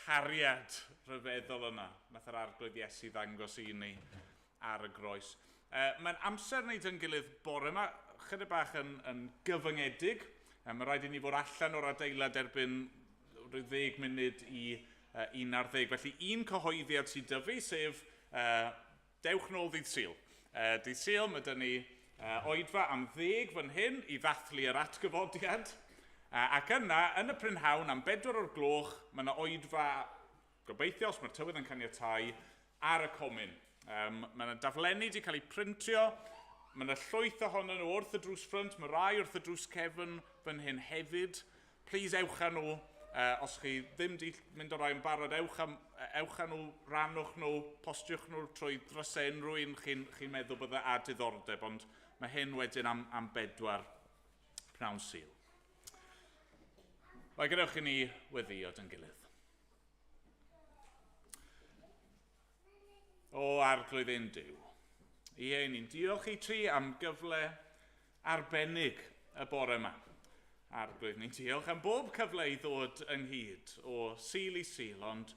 cariad rhyfeddol yna nath yr Arglwydd Iesu ddangos i ni ar y groes. Mae'n amser wneud yn gilydd bore yma, chydig bach yn, yn gyfyngedig. Mae rhaid i ni fod allan o'r adeilad erbyn rhyw ddeg munud i 11. Felly un cyhoeddiad sydd 'da fi, sef dewch nôl ddydd Sul. Dydd Sul, mae 'da ni oedfa am ddeg fan hyn i ddathlu yr atgyfodiad. Ac yna, yn y prynhawn am bedwar o'r gloch, mae yna oedfa, gobeithio, os mae'r tywydd yn caniatáu, ar y comin. Mae yna daflenni wedi cael eu printio, mae yna llwyth ohonyn nhw wrth y drws ffrynt, mae rai wrth y drws cefn fan hyn hefyd. Please ewch â nhw, os chi ddim wedi mynd o rai yn barod, ewch, am, ewch â nhw, rannwch nhw, postiwch nhw trwy drysau unrhyw un chi'n chi meddwl bydde â diddordeb, ond mae hyn wedyn am, am bedwar pnawn Sul. Mae gadewch i ni weddïo dy'n gilydd. O Arglwydd ein Duw, ie, ni'n diolch i ti am gyfle arbennig y bore yma. Arglwydd, ni'n diolch am bob cyfle i ddod ynghyd o Sul i Sul, ond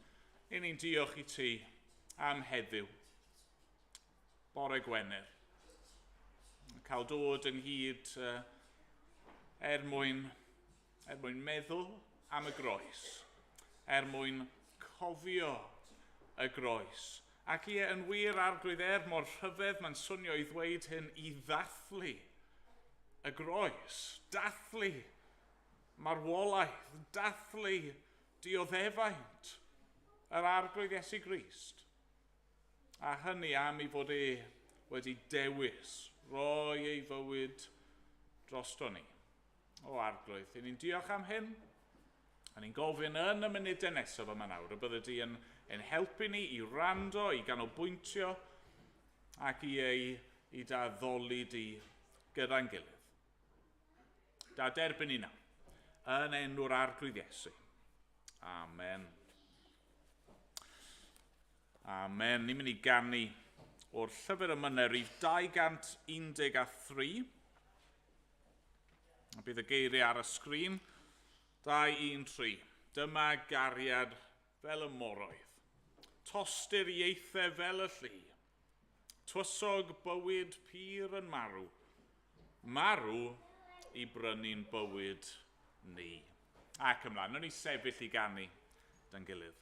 i ni'n diolch i ti am heddiw, bore Gwener. Cael dod ynghyd er mwyn, er mwyn meddwl am y groes, er mwyn cofio y groes. Ac ie, yn wir, Arglwydd, er mor rhyfedd mae'n swnio i ddweud hyn, i ddathlu y groes, dathlu marwolaeth, dathlu dioddefaint yr Arglwydd Iesu Grist. A hynny am ei fod e wedi dewis roi ei fywyd drosto ni. O Arglwydd, i ni'n diolch am hyn. A ni'n gofyn yn y munudau nesaf yma nawr y bydde di yn ein helpu ni i wrando, i ganolbwyntio ac i ei i da ddoli di gyda'n gilydd. Da derbyn ni nawr, yn enw'r Arglwydd Iesu. Amen. Amen. Ni'n mynd i ganu o'r llyfr emynau rhif 213. A bydd y geiriau ar y sgrin. 2, 1, 3. Dyma gariad fel y moroedd. Tostir ieithau fel y llu. Twysog bywyd pur yn marw. Marw i brynu'n bywyd ni. Ac ymlaen, wnawn ni sefyll i ganu 'da'n gilydd.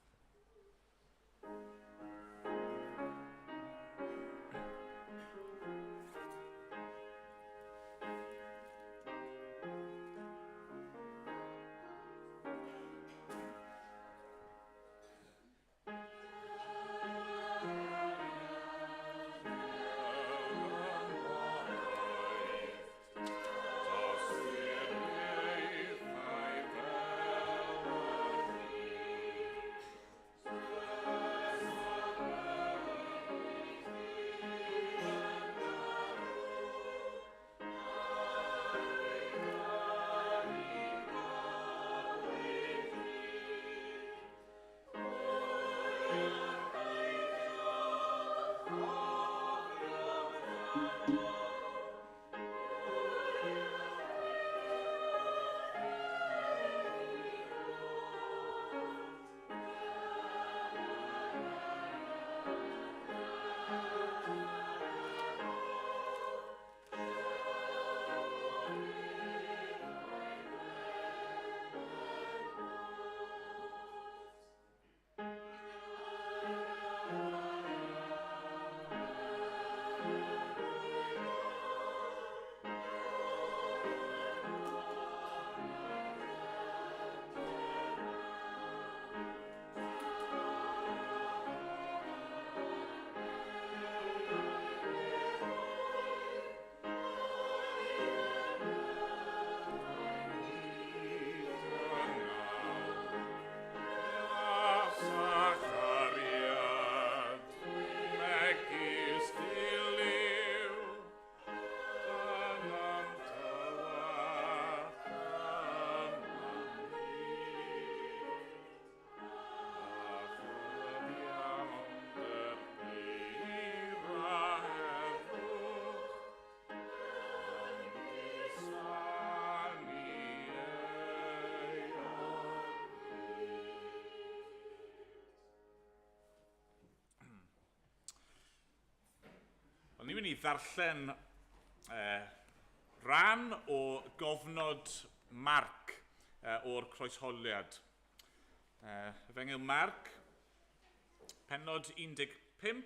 Fi'n mynd i ddarllen rhan o gofnod Marc o'r croesholiad. Efengyl Marc, pennod 15,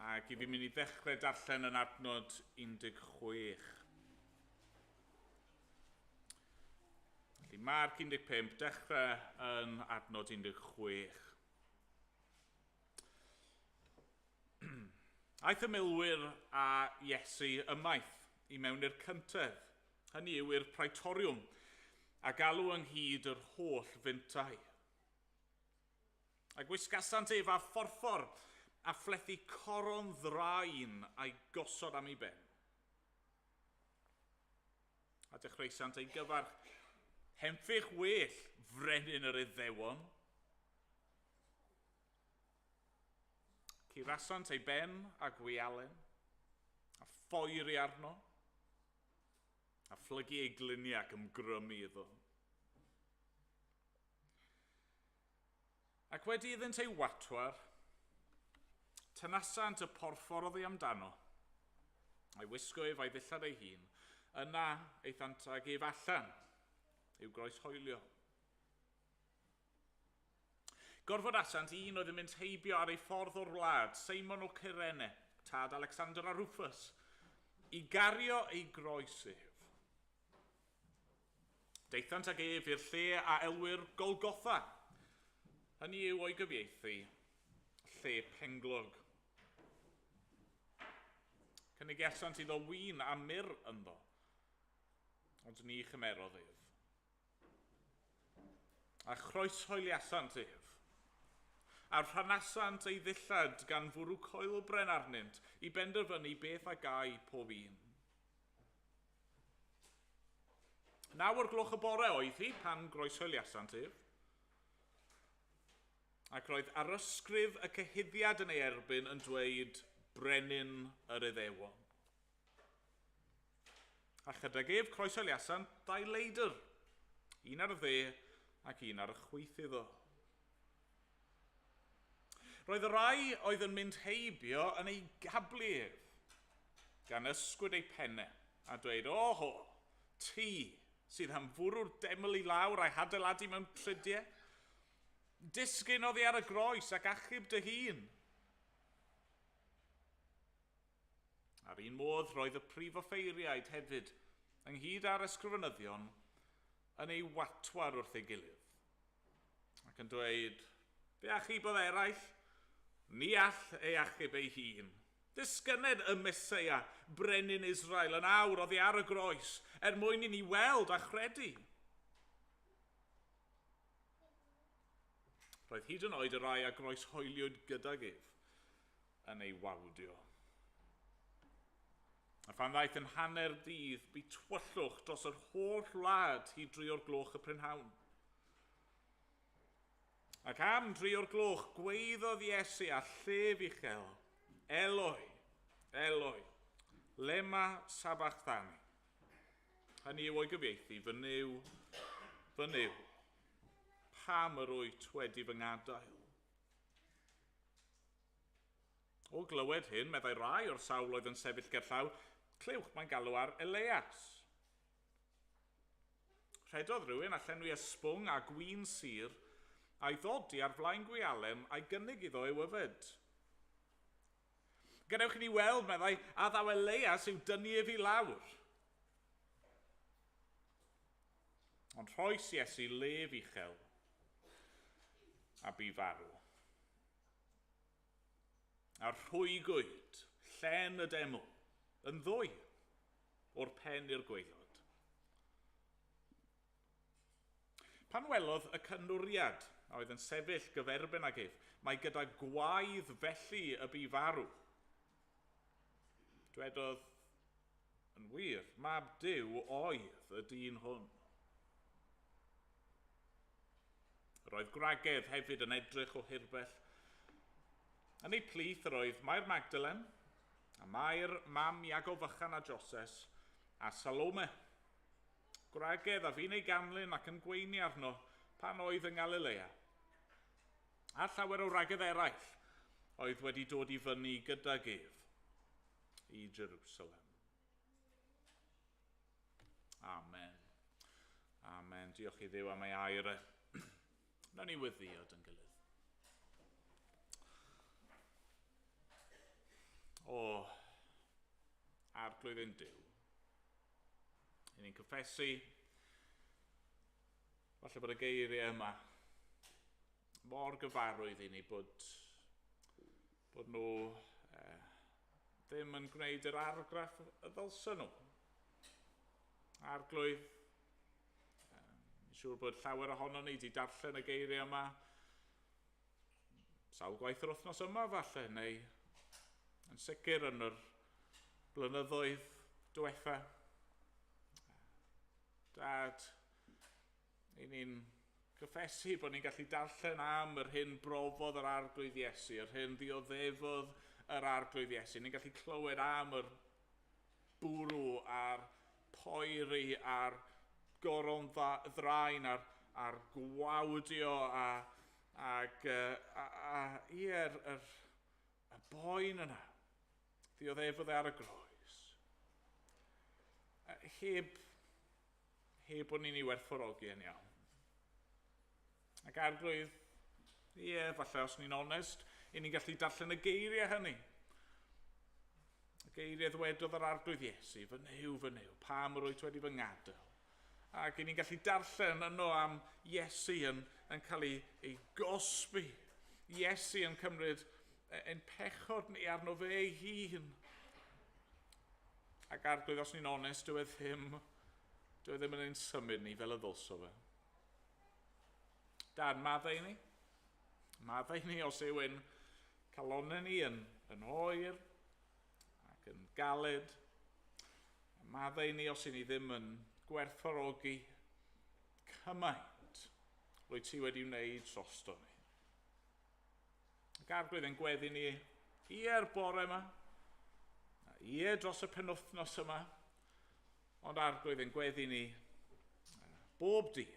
ac i fi'n mynd i ddechrau darllen yn adnod 16. Felly Marc 15, dechrau yn adnod 16. Aeth y milwyr a Iesu ymaith i mewn i'r cyntedd, hynny yw i'r praetoriwm, a galw ynghyd yr holl fintai. A gwisgasant ef â phorffor a phlethu coron ddraen a'i gosod am ei ben. A dechreuasant ei gyfarch, "Henffych well, frenin yr Iddewon." Curasant ei ben a gwialen, a phoeri arno, a phlygu ei gliniau ac ymgrymu iddo. Ac wedi iddynt ei watwar, tynasant y porffor oddi amdano, a'i wisgo ef a'i ddillad ei hun, yna aethant ag ef allan i'w groeshoelio. Gorfodasant un oedd yn mynd heibio ar ei ffordd o'r wlad, Seimon o Cyrene, tad Alexander a Rufus, i gario ei groes ef. Daethant ag ef i'r lle a elwir Golgotha, hynny yw o'i gyfieithu, lle penglog. Cynigiasant iddo win a myrr ynddo, ond ni chymerodd ef. A chroeshoeliasant ef, a rhanasant ei ddillad gan fwrw coelbren arnynt i benderfynu beth a gai pob un. 9 o'r gloch y bore oedd hi pan groeshoeliasant ef, ac roedd arysgrif y cyhuddiad yn ei erbyn yn dweud Brenin yr Iddewon. A chydag ef croeshoeliasant dau leidr, un ar y dde ac un ar y chwith iddo. Roedd y rhai oedd yn mynd heibio yn ei gablu ef, gan ysgwyd ei pennau a dweud, "Oho, ti sydd am fwrw'r deml i lawr a'i hadeiladu mewn tridiau? Disgyn oddi ar y groes ac achub dy hun." A'r un modd roedd y prif offeiriaid hefyd, ynghyd â'r ysgrifenyddion, yn ei watwar wrth ei gilydd, ac yn dweud, "Fe achubodd eraill, ni all ei achub ei hun. Disgyned y Meseia, brenin Israel, yn awr oddi ar y groes, er mwyn i ni weld a chredu." Roedd hyd yn oed y rhai a groeshoeliwyd gydag ef yn ei wawdio. A phan ddaeth yn hanner dydd, bu tywyllwch dros yr holl wlad hyd 3 o'r gloch y prynhawn. Ac am 3 o'r gloch, gweiddodd Iesu â llef uchel, "Eloi, Eloi, lema sabachthani?" Hynny yw o'i gyfieithu, "Fy Nuw, fy Nuw, pam yr wyt wedi fy ngadael?" O glywed hyn, meddai rai o'r sawl oedd yn sefyll gerllaw, "Clywch, mae'n galw ar Elias." Rhedodd rhywun a llenwi ysbwng a gwin sur, a'i ddodi ar flaen gwialen a'i gynnig iddo i'w yfed. "Gadewch i ni weld," meddai, "a ddaw Elias i'w dynnu ef i lawr." Ond rhoes Iesu lef uchel a bu farw. A rhwygwyd llen y deml yn ddwy o'r pen i'r gwaelod. Pan welodd y canwriad a oedd yn sefyll gyferbyn ag ef, mai gyda gwaedd felly y bu farw, dwedodd, "Yn wir, mab Duw oedd y dyn hwn." Roedd gwragedd hefyd yn edrych o hirbell. Yn eu plith yr oedd Mair Magdalen, a Mair mam Iago Fychan a Joses, a Salome. Gwragedd a fu'n ei ganlyn ac yn gweini arno pan oedd yng Ngalilea. A llawer o wragedd eraill oedd wedi dod i fyny gydag ef i Jerusalem. Amen. Amen. Diolch i Dduw am ei air e. Nawn ni weddïo dy'n gilydd. O, Arglwydd ein Duw, i ni'n cyffesu, falle bod y geiriau yma mor gyfarwydd i ni bod nhw ddim yn gwneud yr argraff y ddylsen nhw. Arglwydd, siŵr bod llawer ohono ni wedi darllen y geiriau yma sawl gwaith yr wythnos yma falle, neu yn sicr yn yr blynyddoedd diwetha. Dad, i ni'n cyffesu bod ni'n gallu darllen am yr hyn brofodd yr Arglwydd Iesu, yr hyn ddioddefodd yr Arglwydd Iesu. Ni'n gallu clywed am yr bwrw a'r poeri a'r goron ddraen a'r gwawdio ag y boen yna ddioddefodd e ar y groes. Heb bod ni'n ei werthfawrogi yn iawn. Ac Arglwydd, ie, falle os ni'n onest, i ni'n gallu darllen y geiriau hynny. Y geiriau ddwedodd yr Arglwydd Iesu, fy Nuw, fy Nuw, pam yr wyt wedi fy ngadael? Ac i ni'n gallu darllen yno am Iesu yn cael ei gosbi. Iesu yn cymryd ein pechod ni arno fe ei hun. Ac Arglwydd, os ni'n onest, dyw e ddim yn ein symud ni fel y ddylso fe. Dad, maddau i ni. Maddau i ni os yw ein calonnau ni yn oer ac yn galed. Maddau i ni os i ni ddim yn gwerthfawrogi cymaint rwyt ti wedi wneud drosto ni. Ac Arglwydd, ein gweddi ni ie'r bore yma, ie dros y penwythnos yma, ond Arglwydd, ein gweddi ni bob dydd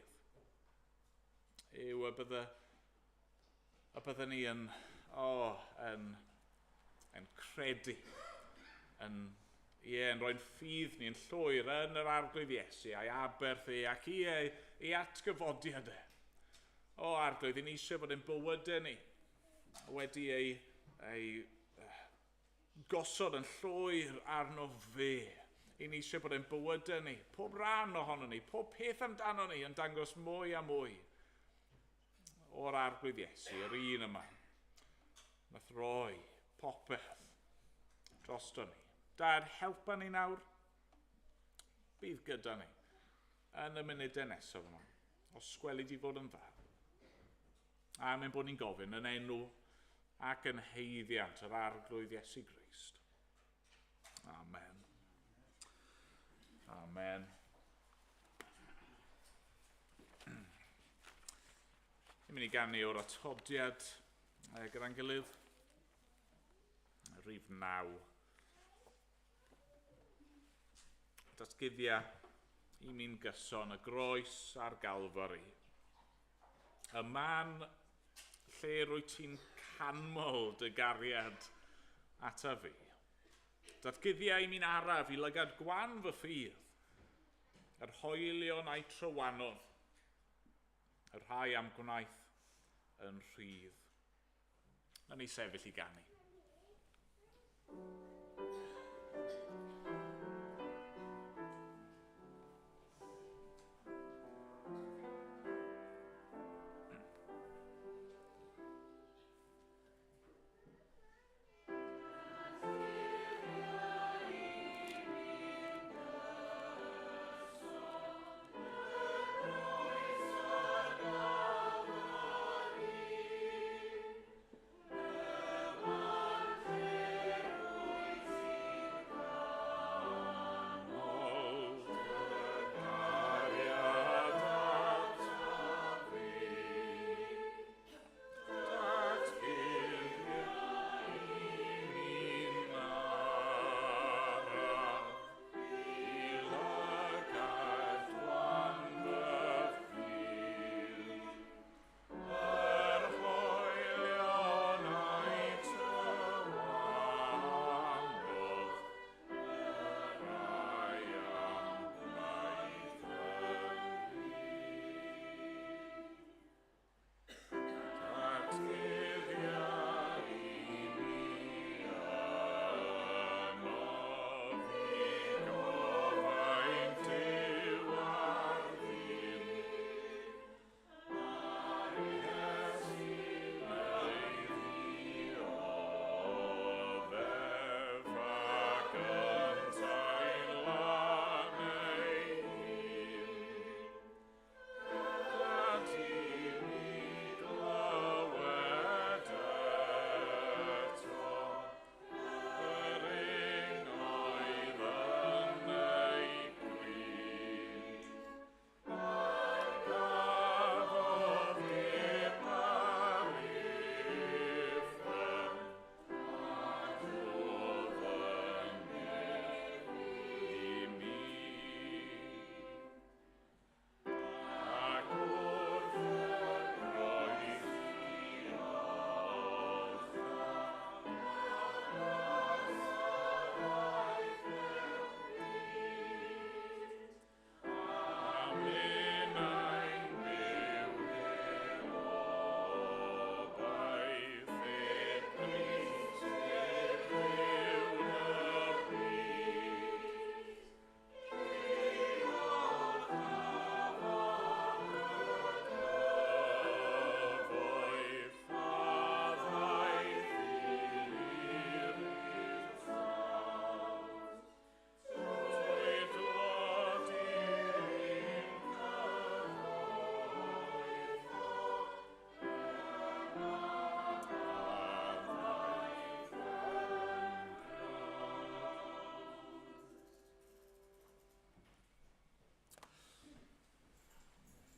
yw y bydde ni yn credu, yn rhoi'n ffydd ni yn llwyr yn yr Arglwydd Iesu a'i aberth e ac ei atgyfodiad e. O Arglwydd, i ni eisiau bod ein bywydau ni wedi ei gosod yn llwyr arno fe. I ni eisiau bod ein bywydau ni, pob rhan ohono ni, pob peth amdano ni yn dangos mwy a mwy o'r Arglwydd Iesu, yr un yma. Nath roi popeth drosto ni. Dad, helpa ni nawr. Bydd gyda ni yn y munudau nesaf yma. Os gweli di fod yn dda. A mae'n bod ni'n gofyn yn enw ac yn haeddiant yr Arglwydd Iesu Grist. Amen. Amen. Ni'n mynd i ganu o'r atodiad gyda'n gilydd. Rhif 9. Datguddia i mi'n gyson y groes a'r Galfari. Y man lle rwyt ti'n canmol dy gariad ata fi. Datguddia i mi'n araf i lygad gwan fy ffydd, yr hoelion a'i trywanodd, y rhai am gwnaeth yn rhydd. Na ni sefyll i ganu.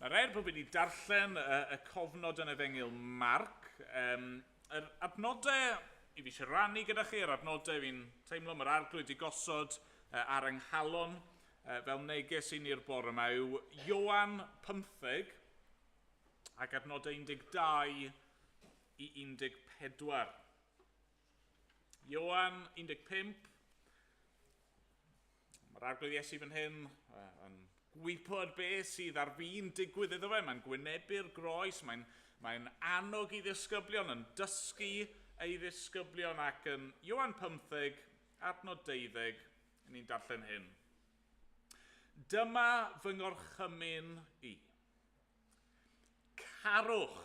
Nawr, er bod fi wedi darllen y, y cofnod yn Efengyl Marc, um, yr adnodau i fi eisiau rannu gyda chi, yr adnodau fi'n teimlo mae'r arglwydd wedi gosod ar yng nghalon fel neges i ni'r bore yma yw Ioan 15 ac adnodau 12 i 14. Ioan 15, mae'r arglwydd Iesu fan hyn yn gwybod beth sydd ar fin digwydd iddo fe. Mae'n gwynebu'r groes, mae'n mae annog i ddisgyblion, yn dysgu ei ddisgyblion ac yn Ioan 15, adnod 12, ni'n darllen hyn. Dyma fy ngorchymyn i. Carwch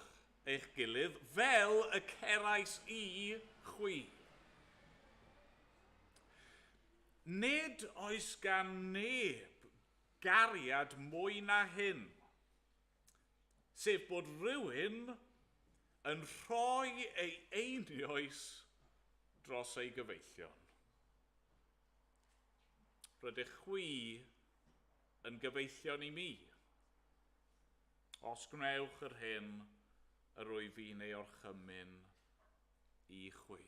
eich gilydd fel y cerais i chwi. Nid oes gan neb gariad mwy na hyn, sef bod rhywun yn rhoi ei einioes dros ei gyfeillion. Rydych chwi yn gyfeillion i mi, os gwnewch yr hyn yr wyf fi'n ei orchymyn i chwi.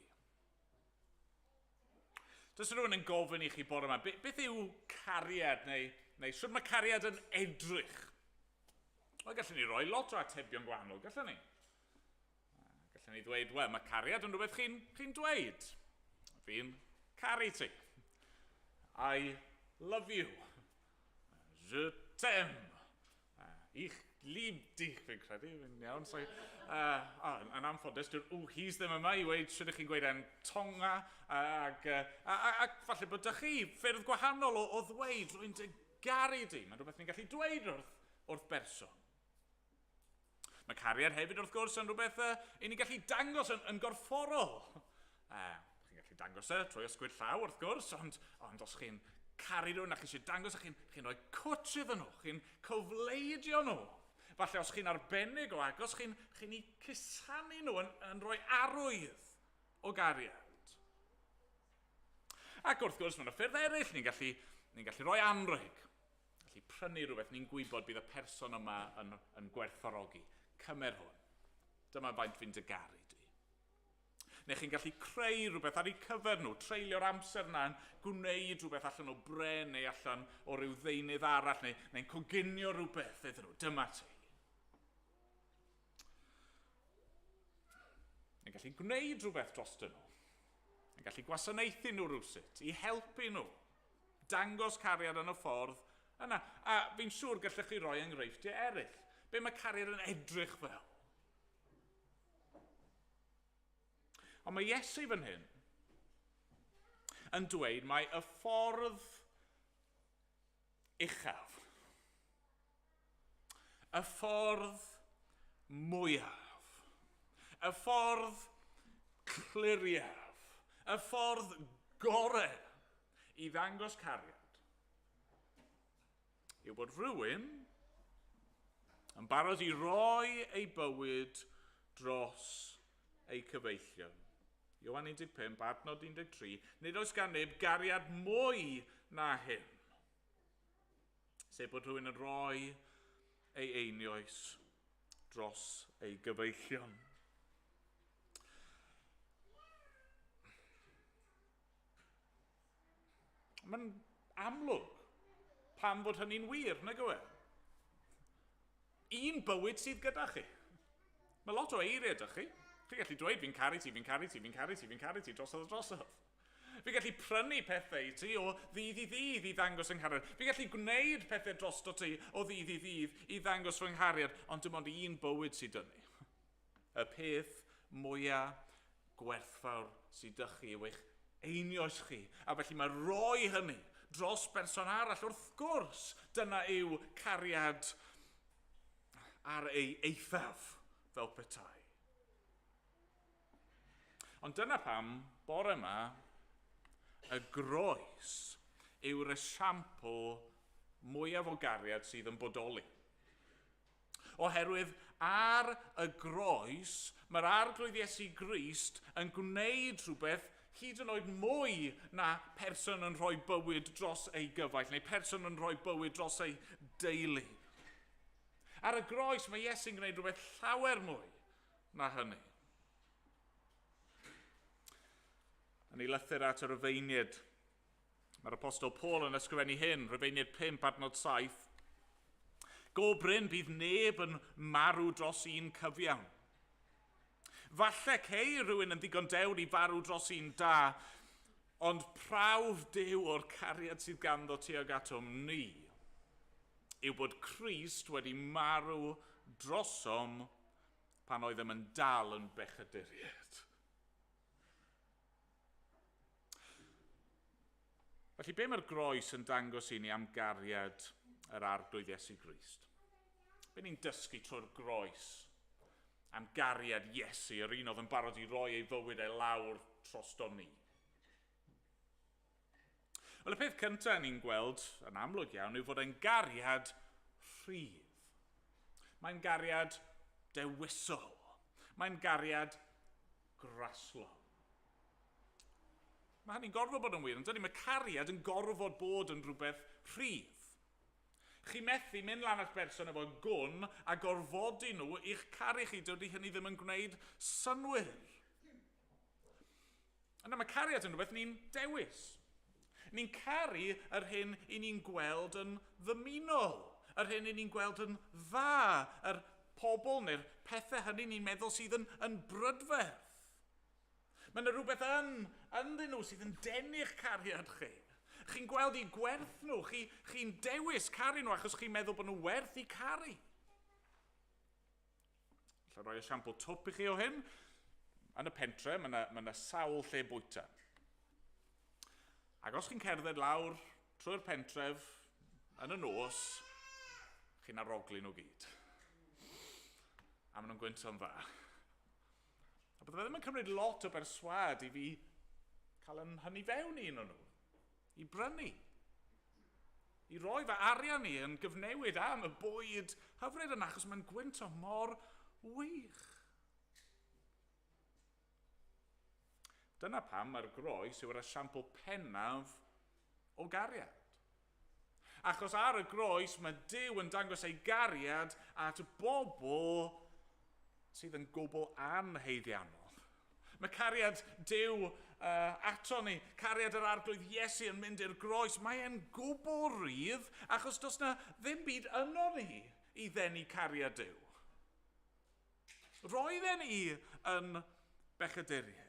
Does rhywun yn gofyn i chi bore yma, beth yw cariad neu, neu sut mae cariad yn edrych? Wel, gallwn ni roi lot o atebion gwahanol, gallwn ni? Gallwn ni ddweud, wel, mae cariad yn rhywbeth chi'n chi dweud. Fi'n caru ti. I love you. Je t'aime. Ich lieb dich, fi'n credu, fi'n iawn. So, oh, yn anffodus, dyw'r whys ddim yma i weud sut ydych chi'n gweud e'n Tonga, ac, a, a, a, falle bod ydych chi ffyrdd gwahanol o, o ddweud, rwy'n dy garu di. Mae'n rhywbeth ni'n gallu dweud wrth, wrth berson. Mae cariad hefyd, wrth gwrs, yn rhywbeth uh, i ni'n gallu dangos yn, yn gorfforol. Uh, chi'n gallu dangos e trwy ysgwyd llaw, wrth gwrs, ond, ond os chi'n caru rhywun a chi eisiau dangos, a chi'n chi rhoi cwtsh iddyn nhw, chi'n cyfleidio nhw. Falle os chi'n arbennig o agos, chi'n chi eu cusanu nhw yn, yn rhoi arwydd o gariad. Ac wrth gwrs, mae yna ffyrdd eraill, ni'n gallu, ni gallu rhoi anrheg. Felly prynu rhywbeth ni'n gwybod bydd y person yma yn, yn gwerthfawrogi. Cymer hwn. Dyma faint fi'n dy garu di. Neu chi'n gallu creu rhywbeth ar eu cyfer nhw, treulio'r amser yna yn gwneud rhywbeth allan o bren neu allan o ryw ddeunydd arall, neu, neu'n coginio rhywbeth iddyn nhw. Dyma ti. Neu'n gallu gwneud rhywbeth drostyn nhw. Neu'n gallu gwasanaethu nhw rhywsut, i helpu nhw. Dangos cariad yn y ffordd yna. A fi'n siŵr gallech chi roi enghreifftiau eraill. Be mae cariad yn edrych fel? Ond mae Iesu fan hyn yn dweud mai y ffordd uchaf, y ffordd mwyaf, y ffordd cliriaf, y ffordd gorau i ddangos cariad yw bod rhywun yn barod i roi ei bywyd dros eu cyfeillion. Ioan 15, adnod 13, nid oes gan neb gariad mwy na hyn. Sef bod rhywun yn rhoi ei einioes dros ei gyfeillion. Mae'n amlwg pam fod hynny'n wir, nag yw e? Un bywyd sydd gyda chi. Mae lot o eiriau ydych chi. Chi'n gallu dweud, fi'n caru ti, fi'n caru ti, fi'n caru ti, fi'n caru ti, drosodd a drosodd. Fi'n gallu prynu pethau i ti o ddydd i ddydd i ddangos yng nghariad. Fi'n gallu gwneud pethau drosto ti o ddydd i ddydd i ddangos fy nghariad, ond dim ond un bywyd sydd dyn ni. Y peth mwyaf gwerthfawr sydd dych chi yw eich einioes chi. A felly mae rhoi hynny dros berson arall, wrth gwrs, dyna yw cariad ar ei eithaf fel petai. Ond dyna pam, bore yma, y groes yw'r esiampl mwyaf o gariad sydd yn bodoli. Oherwydd ar y groes, mae'r Arglwydd Iesu Grist yn gwneud rhywbeth hyd yn oed mwy na person yn rhoi bywyd dros ei gyfaill, neu person yn rhoi bywyd dros ei deulu. Ar y groes mae Iesu'n gwneud rhywbeth llawer mwy na hynny. Yn ei lythyr at y Rufeiniaid, mae'r apostol Paul yn ysgrifennu hyn, Rufeiniaid 5 adnod 7. Go brin bydd neb yn marw dros un cyfiawn. Falle ceir rhywun yn ddigon dewr i farw dros un da, ond prawf Duw o'r cariad sydd ganddo tuag atom ni yw bod Crist wedi marw drosom pan oeddem yn dal yn bechaduriaid. Felly, be mae'r groes yn dangos i ni am gariad yr Arglwydd Iesu Grist? Be ni'n dysgu trwy'r groes am gariad Iesu, yr un oedd yn barod i roi ei fywyd e lawr troston ni? Wel, y peth cyntaf ni'n gweld yn amlwg iawn yw fod e'n gariad rhydd. Mae'n gariad dewisol. Mae'n gariad graslon. Mae hynny'n gorfod bod yn wir, yn dydy? Mae cariad yn gorfod bod yn rhywbeth rhydd. Chi methu mynd lan at berson efo gwn a gorfodi nhw i'ch caru chi. Dydy hynny ddim yn gwneud synnwyr. Yna mae cariad yn rhywbeth ni'n dewis. Ni'n caru yr hyn i ni'n gweld yn ddymunol, yr hyn i ni'n gweld yn dda, yr pobl neu'r pethau hynny ni'n meddwl sydd yn, yn brydferth. Mae yna rhywbeth yn, ynddyn nhw sydd yn denu'ch cariad chi. Chi'n gweld eu gwerth nhw, chi'n chi dewis caru nhw achos chi'n meddwl bod nhw werth i caru. Alla roi esiampl twp i chi o hyn. Yn y pentre, mae yna, mae yna sawl lle bwyta. Ac os chi'n cerdded lawr trwy'r pentref yn y nos, chi'n aroglu nhw gyd. A maen nhw'n gwynto'n dda. A bydde fe ddim yn cymryd lot o berswâd i fi cael yn hynny fewn i un o'n nhw, i brynu. I roi fy arian i yn gyfnewid am y bwyd hyfryd yna, achos mae'n gwynto mor wych. Dyna pam mae'r groes yw'r esiampl pennaf o gariad. Achos ar y groes mae Duw yn dangos ei gariad at bobl sydd yn gwbl anhaeddiannol. Mae cariad Duw ato ni, cariad yr Arglwydd Iesu yn mynd i'r groes, mae e'n gwbl rydd achos does na ddim byd yno ni i ddenu cariad Duw. Roedden ni yn bechaduriaid.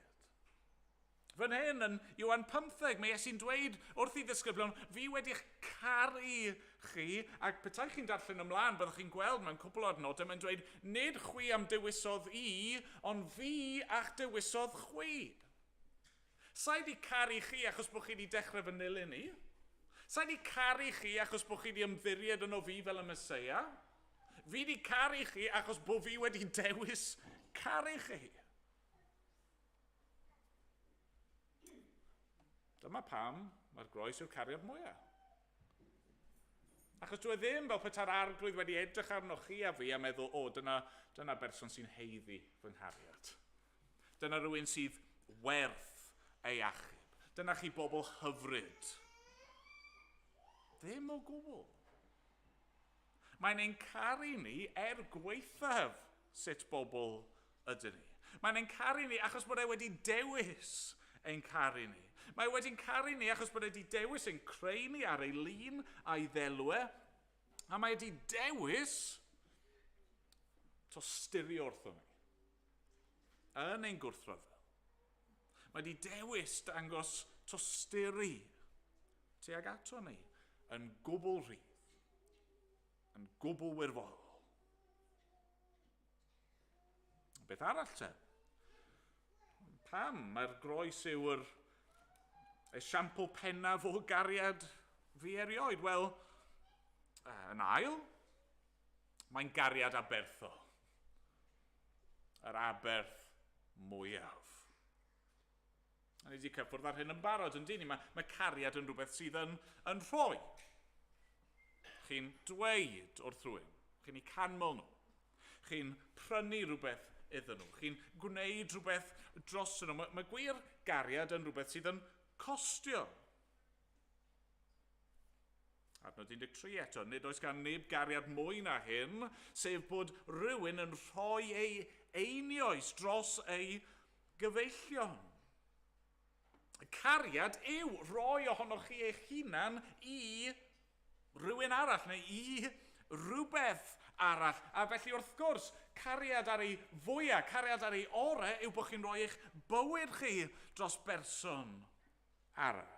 Fan hyn, yn Ioan 15, mae Iesu'n dweud wrth ei ddisgyblion, fi wedi'ch caru chi, ac petai chi'n darllen ymlaen, byddwch chi'n gweld mewn cwpl o adnodau, mae'n dweud, nid chwi am dewisodd i, ond fi a'ch dewisodd chwi. Sa i di caru chi achos bod chi wedi dechrau fy nilyn i. Sa i di caru chi achos bod chi wedi ymddiried yno fi fel y Meseia. Fi wedi caru chi achos bod fi wedi dewis caru chi. Dyma pam mae'r groes yw'r cariad mwyaf. Achos dwi e ddim fel petai'r arglwydd wedi edrych arnoch chi a fi a meddwl, o, dyna, dyna berson sy'n heiddi fy nghariad. Dyna rhywun sydd werth ei achub. Dyna chi bobl hyfryd. Ddim o gwbl. Mae'n ein caru ni er gwaethaf sut bobl ydyn ni. Mae'n ein caru ni achos bod e wedi dewis ein caru ni. Mae wedi'n caru ni achos bod e wedi dewis ein creu ni ar ei lun a'i ddelwe. A mae wedi dewis tosturio wrtho ni. Yn ein gwrthryfel. Mae wedi dewis dangos tosturi tuag ato ni yn gwbl rhydd, yn gwbl wirfoddol. Beth arall te? Pam mae'r groes yw'r esiampl pennaf o gariad fi erioed? Wel, yn ail, mae'n gariad aberthol. Yr aberth mwyaf. A ni wedi cyffwrdd ar hyn yn barod, yn dyn ni? Mae, mae cariad yn rhywbeth sydd yn, yn rhoi. Chi'n dweud wrth rhywun, chi'n eu canmol nhw. Chi'n prynu rhywbeth iddyn nhw. Chi'n gwneud rhywbeth dros nhw. Mae, mae gwir gariad yn rhywbeth sydd yn costio. Adnod 13 eto, nid oes gan neb gariad mwy na hyn, sef bod rhywun yn rhoi ei einioes dros ei gyfeillion. Cariad yw rhoi ohonoch chi eich hunan i rhywun arall neu i rhywbeth arall. A felly wrth gwrs, cariad ar ei fwyaf, cariad ar ei orau yw bod chi'n rhoi eich bywyd chi dros berson arall.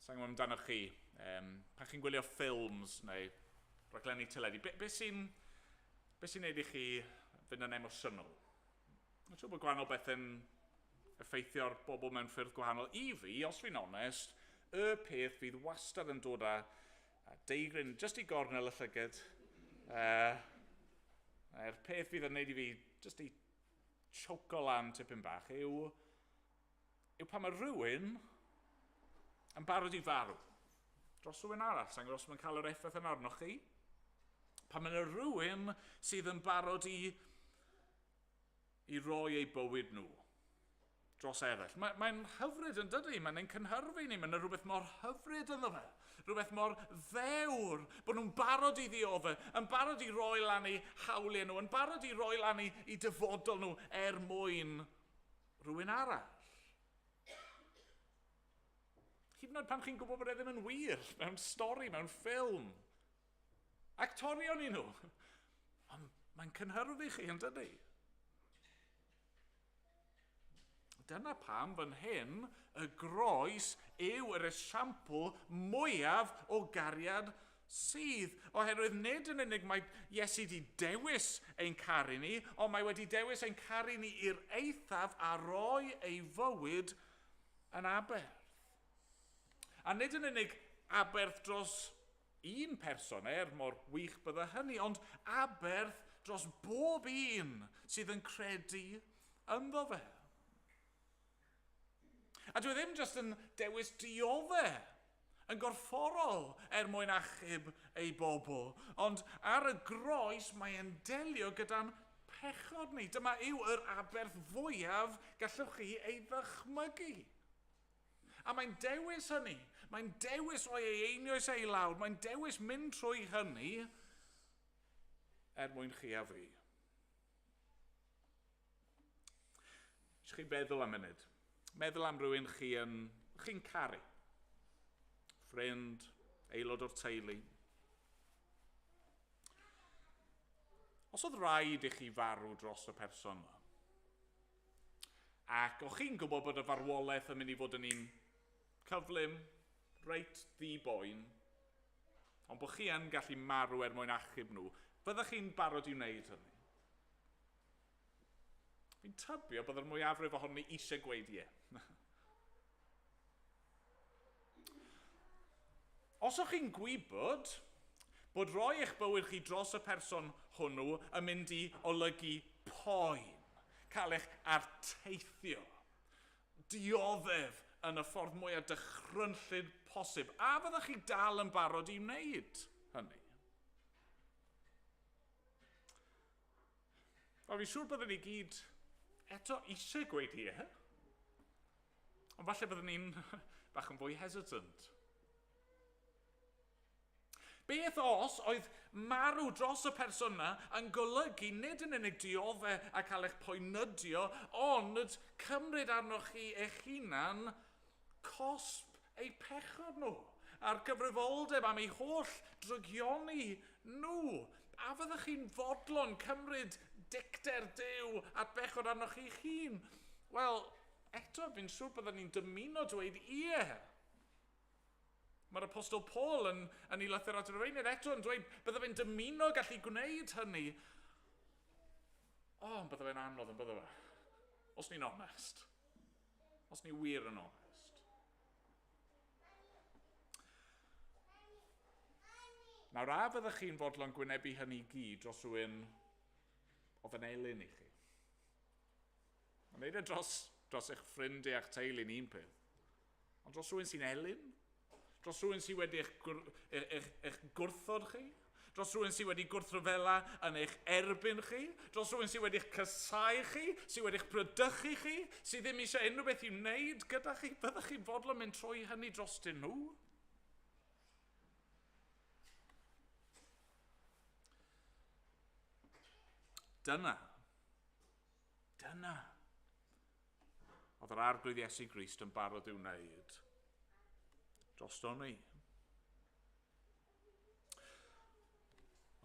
Sa'n gwybod amdano chi, pan chi'n gwylio ffilms neu raglenni teledu, be sy'n be sy'n neud i chi fynd yn emosiynol? Mae'n siŵr bod gwahanol bethau'n effeithio ar bobl mewn ffyrdd gwahanol. I fi, os fi'n onest, y peth fydd wastad yn dod â deigryn jyst i gornel y llygad, a'r peth fydd yn neud i fi jyst i choco lan tipyn bach yw, yw pan mae rhywun yn barod i farw dros rhywun arall. Sa'n gwybod os mae'n cael yr effaith yna arnoch chi. Pan mae yna rhywun sydd yn barod i roi eu bywyd nhw dros eraill. Mae'n mae hyfryd yn dydy, mae'n ein cynhyrfu ni, mae'n rhywbeth mor hyfryd ynddo fe. Rhywbeth mor ddewr, bod nhw'n barod i ddiodde, yn barod i roi lan eu hawliau nhw, yn barod i roi lan eu dyfodol nhw er mwyn rhywun arall. Hyd yn oed pan chi'n gwybod bod e ddim yn wir, mewn stori, mewn ffilm. Actorion i nhw. Ond mae'n cynhyrfu chi, yn dydy? Dyna pam fan hyn y groes yw yr esiampl mwyaf o gariad sydd. Oherwydd nid yn unig mae Iesu wedi dewis ein caru ni, ond mae wedi dewis ein caru ni i'r eithaf a roi ei fywyd yn aberth. A nid yn unig aberth dros un person, er mor wych bydde hynny, ond aberth dros bob un sydd yn credu ynddo fe. A dwi e ddim jyst yn dewis diodde yn gorfforol er mwyn achub ei bobl, ond ar y groes mae e'n delio gyda'n pechod ni. Dyma yw yr aberth fwyaf gallwch chi ei ddychmygu. A mae'n dewis hynny. Mae'n dewis rhoi ei einioes ei lawr. Mae'n dewis mynd trwy hynny er mwyn chi a fi. Eisiau chi feddwl am munud. Meddwl am rhywun chi'n caru. Ffrind, aelod o'r teulu. Os oedd rhaid i chi farw dros y person yma, ac o'ch chi'n gwybod bod y farwolaeth yn mynd i fod yn un cyflym, reit ddi-boen, ond bod chi yn gallu marw er mwyn achub nhw, fyddech chi'n barod i wneud hynny? Fi'n tybio bod yr mwyafrif ohonon ni eisiau gweud ie. Os o'ch chi'n gwybod bod rhoi eich bywyd chi dros y person hwnnw yn mynd i olygu poen, cael eich arteithio, dioddef yn y ffordd mwyaf dychrynllyd posib, a fyddech chi dal yn barod i wneud hynny? Wel, fi'n siŵr byddwn ni gyd eto eisiau gweud ie. Ond falle byddwn ni'n bach yn fwy hesitant. Beth os oedd marw dros y person yna yn golygu nid yn unig diodde a cael eich poenydio, ond cymryd arnoch chi eich hunan cosb eu pechod nhw, a'r gyfrifoldeb am eu holl drygioni nhw. A fyddech chi'n fodlon cymryd dicter Duw at bechod arnoch chi'ch hun? Wel, eto, fi'n siŵr byddwn ni'n dymuno dweud ie. Mae'r Apostol Paul yn ei lythyr at y Rufeiniaid eto yn dweud bydde fe'n dymuno gallu gwneud hynny. O, ond bydde fe'n anodd yn bydde fe. Os ni'n onest. Os ni wir yn onest. Nawr, a fyddech chi'n fodlon gwynebu hynny i gyd dros rhywun oedd yn elyn i chi? Mae'n neud e dros eich ffrindiau a'ch teulu'n un peth. Ond dros rhywun sy'n elyn? Dros rhywun sydd wedi eich gwrthod chi? Dros rhywun sydd wedi gwrthryfela yn eich erbyn chi? Dros rhywun sydd wedi'ch casau chi? Sydd wedi'ch brydychu chi? Sydd ddim eisiau unrhyw beth i'w wneud gyda chi? Byddech chi'n fodlon mynd trwy hynny drostyn nhw? Dyna. Dyna. Oedd yr arglwydd Iesu Grist yn barod i'w wneud drosto ni.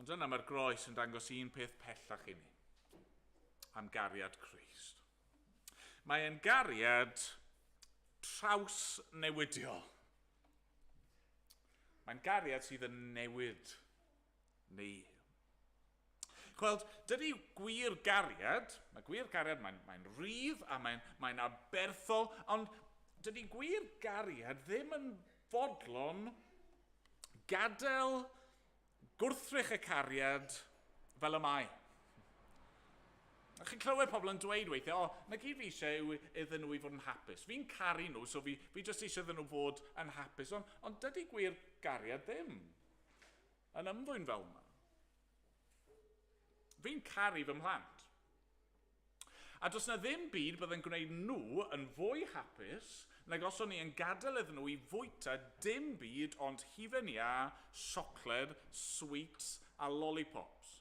Ond yna mae'r groes yn dangos un peth pellach i ni am gariad Crist. Mae e'n gariad trawsnewidiol. Mae'n gariad sydd yn newid ni. Chweld, dydy gwir gariad, mae gwir gariad, mae'n mae rhydd a mae'n mae aberthol, ond dydy gwir gariad ddim yn fodlon gadael gwrthrych y cariad fel y mae. A chi'n clywed pobl yn dweud weithiau, o, na gyd fi eisiau yw iddyn nhw i fod yn hapus. Fi'n caru nhw, so fi, fi jyst eisiau iddyn nhw fod yn hapus. Ond, ond dydy gwir gariad ddim yn ymddwyn fel yma. Fi'n caru fy mhlant. A does na ddim byd byddai'n gwneud nhw yn fwy hapus nag os o'n i yn gadael iddyn nhw i fwyta dim byd ond hufen iâ, siocled, sweets a lollipops.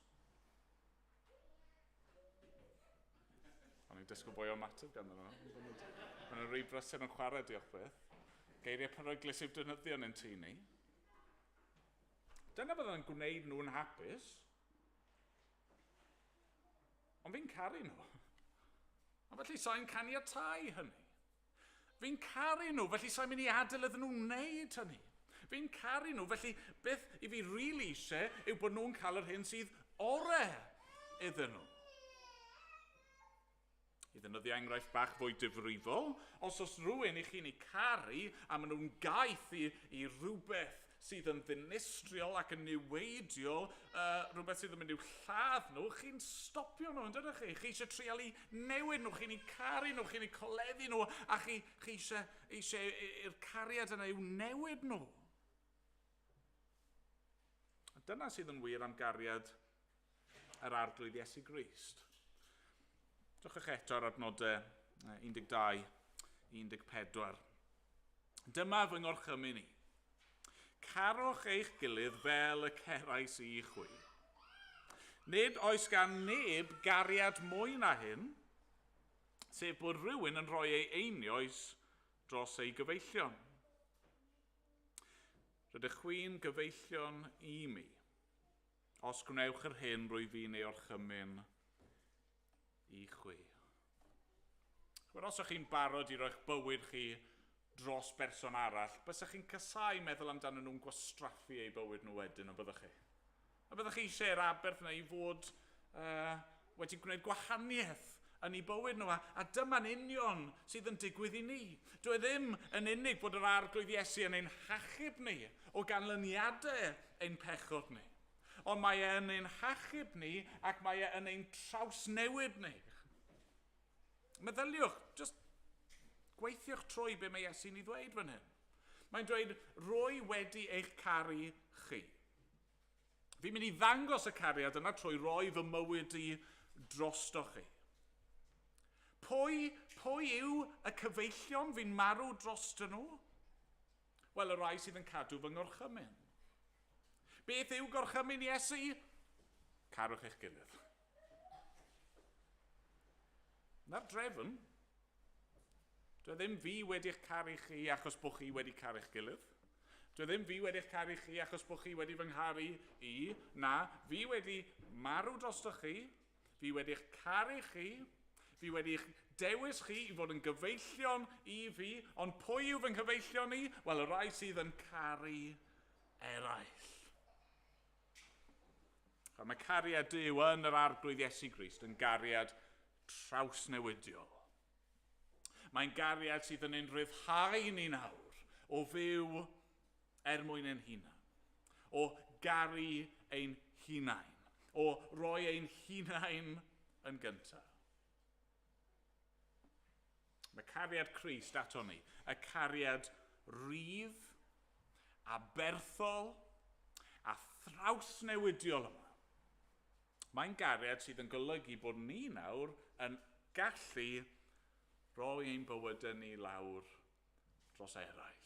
O'n i'n disgwyl fwy o ymateb ganddyn nhw. Maen nhw'n rhy brysur yn chwarae, diolch byth. Geiriau peryglus i'w defnyddio yn ein tŷ ni. Dyna byddai'n gwneud nhw'n hapus. Ond fi'n caru nhw. A felly sa'n caniatau hynny. Fi'n caru nhw, felly sa'n mynd i adael iddyn nhw wneud hynny. Fi'n caru nhw, felly beth i fi rili really eisiau yw bod nhw'n cael yr hyn sydd ore iddyn nhw. I ddefnyddio enghraifft bach fwy difrifol, os oes rhywun i chi'n ei caru a maen nhw'n gaeth i, i rhywbeth sydd yn ddinistriol ac yn niweidiol, uh, rhywbeth sydd yn mynd i'w lladd nhw, chi'n stopio nhw, yn dydych chi? Chi eisiau trial i newid nhw, chi'n eu caru nhw, chi'n eu coleddu nhw, a chi, chi eisiau, eisiau i'r cariad yna i'w newid nhw. A dyna sydd yn wir am gariad yr arglwydd Iesu Grist. Drychwch eto ar adnodau 12, 14. Dyma fy ngorchymyn i. Carwch eich gilydd fel y cerais i chwi. Nid oes gan neb gariad mwy na hyn, sef bod rhywun yn rhoi ei einioes dros ei gyfeillion. Rydych chwi'n gyfeillion i mi, os gwnewch yr hyn rwy fi'n ei orchymyn i chwi. Chwbod, os ych chi'n barod i roi'ch bywyd chi dros berson arall, bysach chi'n casau meddwl amdano nhw'n gwastraffu eu bywyd nhw wedyn, ond byddwch chi? A byddwch chi eisiau yr aberth yna i fod uh, wedi gwneud gwahaniaeth yn eu bywyd nhw, a, a dyma'n union sydd yn digwydd i ni. Dwi e ddim yn unig bod yr arglwydd Iesu yn ein hachub ni o ganlyniadau ein pechod ni, ond mae e yn ein hachub ni ac mae e yn ein trawsnewid ni. Meddyliwch, just gweithiwch trwy be mae Iesu'n ei ddweud fan hyn. Mae'n dweud, rwy wedi eich caru chi. Fi'n mynd i ddangos y cariad yna trwy roi fy mywyd i drosto chi. Pwy, pwy yw y cyfeillion fi'n marw drostyn nhw? Wel, y rhai sydd yn cadw fy ngorchymyn. Beth yw gorchymyn Iesu? Carwch eich gilydd. Na'r drefn. Dwi ddim fi wedi'ch caru chi achos bod chi wedi caru'ch gilydd. Dwi ddim fi wedi'ch caru chi achos bod chi wedi fy ngharu i. Na, fi wedi marw drostoch chi. Fi wedi'ch caru chi. Fi wedi'ch dewis chi i fod yn gyfeillion i fi. Ond pwy yw fy nghyfeillion i? Wel, y rai sydd yn caru eraill. A mae cariad Duw yn yr arglwydd Iesu Grist yn gariad trawsnewidiol. Mae'n gariad sydd yn ein rhyddhau ni nawr o fyw er mwyn ein hunain, o garu ein hunain, o roi ein hunain yn gyntaf. Mae cariad Crist ato ni, y cariad rydd, aberthol, a thrawsnewidiol yma. Mae'n gariad sydd yn golygu bod ni nawr yn gallu rhoi ein bywydau ni lawr dros eraill.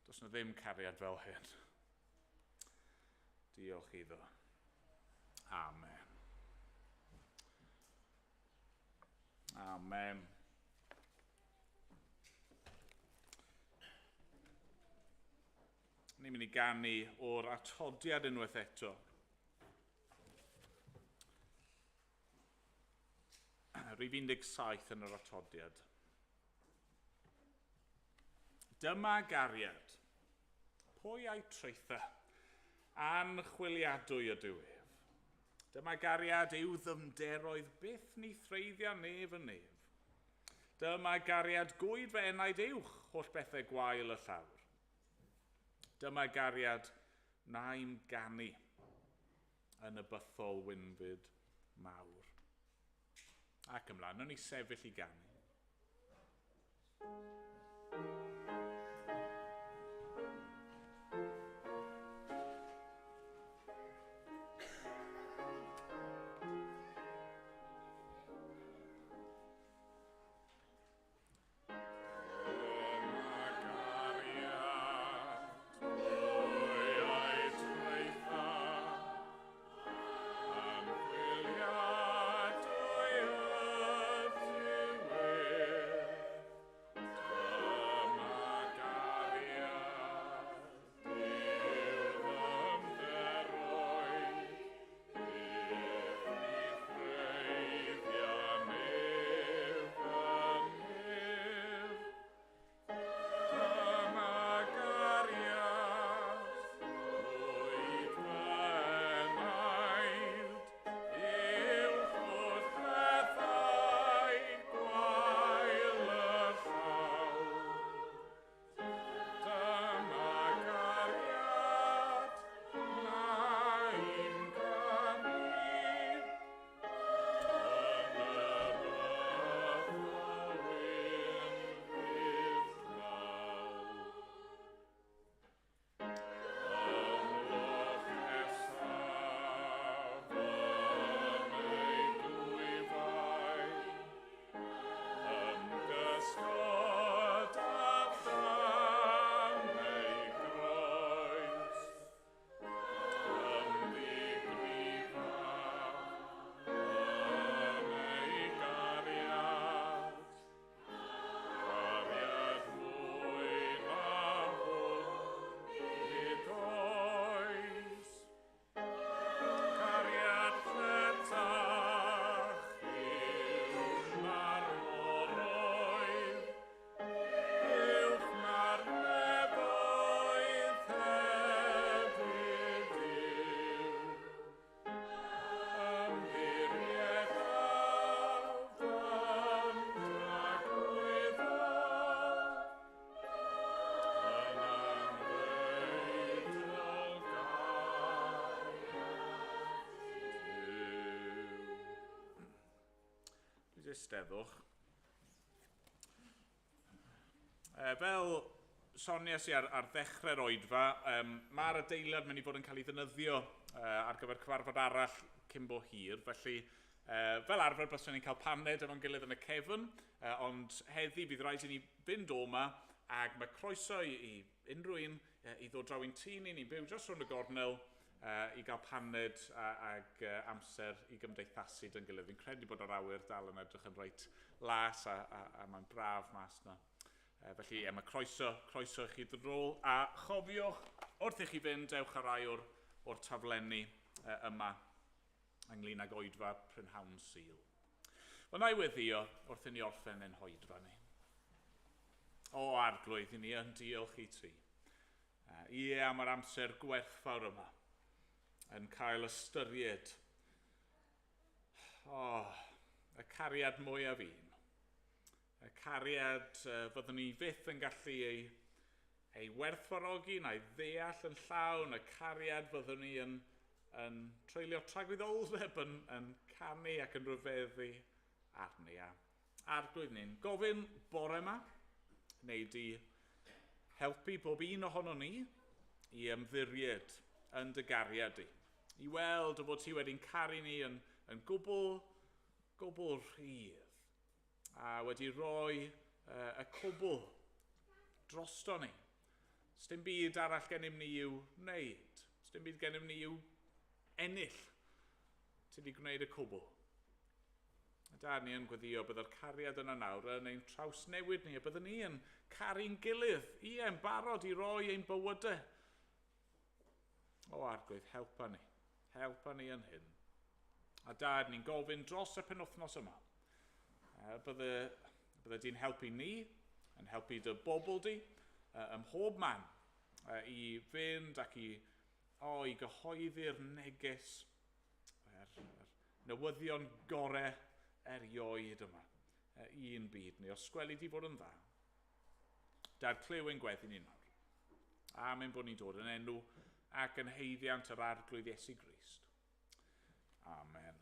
Does 'na ddim cariad fel hyn. Diolch iddo. Amen. Amen. Ni'n mynd i ganu o'r atodiad unwaith eto. Rhif 17 yn yr atodiad. Dyma gariad. Pwy a'i traetha? Anchwiliadwy ydyw ef. Dyma gariad yw ddyfnderoedd byth ni threiddia nef yn nef. Dyma gariad gwyd fy enaid uwch holl bethau gwael y llawr. Dyma gariad naim ganu yn y bythol wynfyd mawr. Ac ymlaen, wnawn ni sefyll i ganu. Eisteddwch. Fel soniais i ar ddechrau'r oedfa, mae'r adeilad mynd i fod yn cael ei ddefnyddio ar gyfer cyfarfod arall cyn bo hir, felly fel arfer byswn ni'n cael paned efo'n gilydd yn y cefn, ond heddi bydd rhaid i ni fynd o 'ma, ac mae croeso i unrhyw un i ddod draw i'n tŷ ni, ni'n byw jyst rownd y gornel, i gael paned ag amser i gymdeithasu dy'n gilydd. Fi'n credu bod yr awyr dal yn edrych yn reit las a mae'n braf mas 'na. Felly mae croeso i chi ddod nôl. A chofiwch, wrth i chi fynd, dewch ar rai o'r taflenni yma ynglyn ag oedfa prynhawn Sul. Wel, na i weddïo wrth i ni orffen ein hoedfa ni. O Arglwydd, i ni yn diolch i ti. Ie, am yr amser gwerthfawr yma yn cael ystyried y cariad mwyaf un. Y cariad fyddwn ni fyth yn gallu ei werthfawrogi na'i ddeall yn llawn, y cariad fyddwn ni yn treulio tragwyddoldeb yn canu ac yn rhyfeddu arni. A Arglwydd, ni'n gofyn bore yma, neu di Helpu bob un ohono ni i ymddiried yn dy gariad di. I weld o fod ti wedi'n caru ni yn gwbl, gwbl rhydd. A wedi rhoi y cwbl drosto ni. Sdim byd arall gennym ni i'w wneud. Sdim byd gennym ni i'w ennill. Ti wedi gwneud y cwbl. A da ni yn gweddio byddai'r cariad yna nawr yn ein trawsnewid ni, a byddwn ni yn caru'n gilydd, ie, yn barod i roi ein bywydau. O Arglwydd, helpa ni. Helpa ni yn hyn. A dad, ni'n gofyn dros y penwthnos yma. Bydde di'n helpu ni, yn helpu dy bobl di, ym mhob man, i fynd ac i gyhoeddi'r neges, yr newyddion gore erioed yma, i'n byd ni. Os gweli di fod yn dda, dad, clyw ein gweddi ni nawr. Amen bod ni'n dod yn enw ac yn haeddiant yr Arglwydd Iesu Grist. Amen.